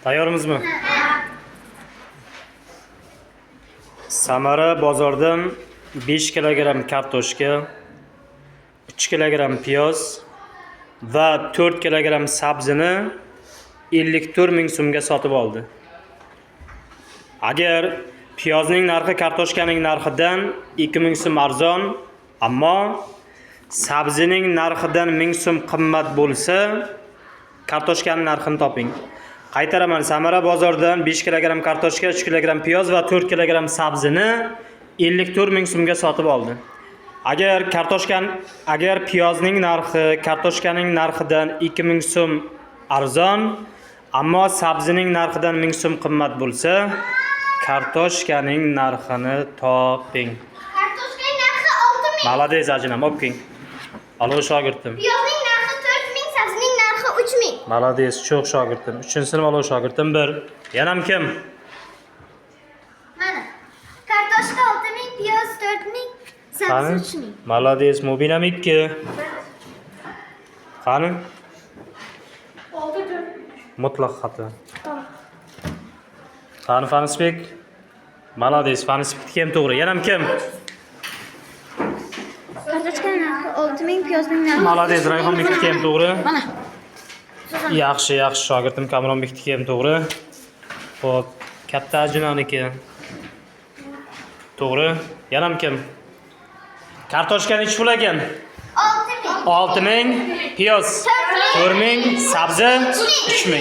Tayyormizmi? Samara bozordan 5 kilogramm kartoshka, 3 kilogramm piyoz va 4 kilogramm sabzini 54 ming so'mga sotib oldi. Agar piyozning narxi kartoshkaning narxidan 2000 so'm arzon, ammo sabzining narxidan 1000 so'm qimmat bo'lsa, kartoshkaning narxini toping. Qaytaraman, Samara bozoridan 5 kilogramm kartoshka, 3 kilogramm piyoz va 4 kilogramm sabzini 54 ming so'mga sotib oldi. Agar piyozning narxi kartoshkaning narxidan 2000 so'm arzon, ammo sabzining narxidan 1000 so'm qimmat bo'lsa, kartoshkaning narxini toping. Kartoshkaning narxi 6000. Молодец, ajinam, opking. Alo shogirdim. Piyozning narxi 4000, sabzining narxi 3000. Молодец, cho'q shogirdim. 3-sinf alo shogirdim 1. Yanam kim? Mana. Kartoshka 6000, piyoz 4000, sabzi Qani? 3000. Молодец, Mubinam 2. Qani? 6 4. Mutlaq xato. Qani Fanisbek? Молодец, Fanisbekniki ham to'g'ri. Yanam kim? Kartoshkaning narxi 6000, piyozning narxi Молодец, Rayhonbekniki ham to'g'ri. Mana. Yaxshi, yaxshi shogirdim Kamronbekniki ham to'g'ri. Xo'p, katta Ajinaniki. To'g'ri. Yanam kim? Kartoshka nechi pul ekan? 6000. 6000, piyoz 4000, sabzi 3000.